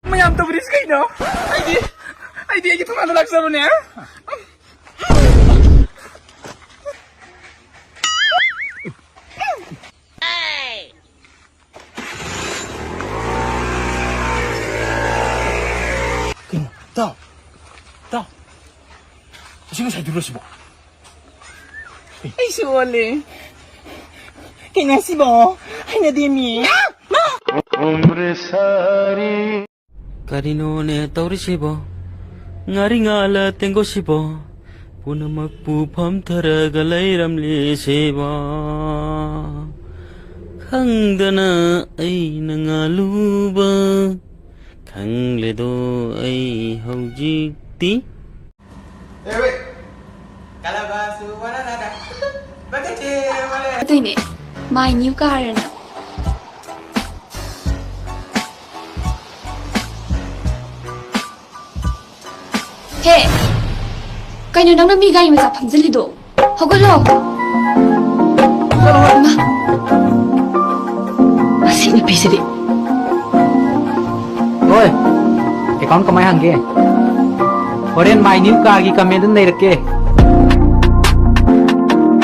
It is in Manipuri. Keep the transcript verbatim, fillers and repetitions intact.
ꯃꯌꯥꯝ ꯇꯧꯔꯤꯁꯤ ꯀꯩꯅꯣ? ꯑꯩꯗꯤ ꯑꯩꯗꯤ ꯑꯩꯒꯤ ꯊꯣꯡꯒꯥꯟꯗ ꯂꯥꯛꯆꯕꯅꯦ꯫ ꯀꯩꯅꯣ? ꯇꯥꯎ! ꯇꯥꯎ! ꯑꯁꯤ ꯉꯁꯥꯏꯗꯨꯔꯣ ꯁꯤꯕꯣ? ꯑꯩꯁꯨ ꯑꯣꯜꯂꯦ꯫ ꯀꯩꯅꯣ ꯁꯤꯕꯣ? ꯍꯩꯅꯗꯦ ꯃꯤ꯫ ꯀꯔꯤꯅꯣꯅꯦ ꯇꯧꯔꯤꯁꯤꯕꯣ? ꯉꯥꯔꯤ ꯉꯥꯂ ꯇꯦꯡꯒꯣꯠꯁꯤꯕꯣ? ꯄꯨꯝꯅꯃꯛꯄꯨ ꯐꯝꯊꯔꯒ ꯂꯩꯔꯝꯂꯤꯁꯤꯕꯣ? ꯈꯪꯗꯅ ꯑꯩꯅ ꯉꯥꯂꯨꯕ ꯈꯪꯂꯦꯗꯣ ꯑꯩ ꯍꯧꯖꯤꯛꯇꯤ꯫ ꯑꯗꯨꯏꯅꯦ, my new car ꯑꯅ꯫ ꯍꯦ, ꯀꯩꯅꯣ ꯅꯪꯅ ꯃꯤ ꯒꯥꯔꯤ ꯃꯆꯥ ꯐꯝꯖꯤꯜꯂꯤꯗꯣ? ꯍꯧꯒꯠꯂꯣ꯫ ꯏꯃꯥ꯫ ꯃꯁꯤ ꯅꯨꯄꯤꯁꯤꯗꯤ꯫ ꯍꯣꯏ, account ꯀꯃꯥꯏ ꯍꯥꯡꯒꯦ? ꯍꯣꯔꯦꯟ my new carꯒꯤ comment ꯑꯗꯨꯝ ꯂꯩꯔꯛꯀꯦ꯫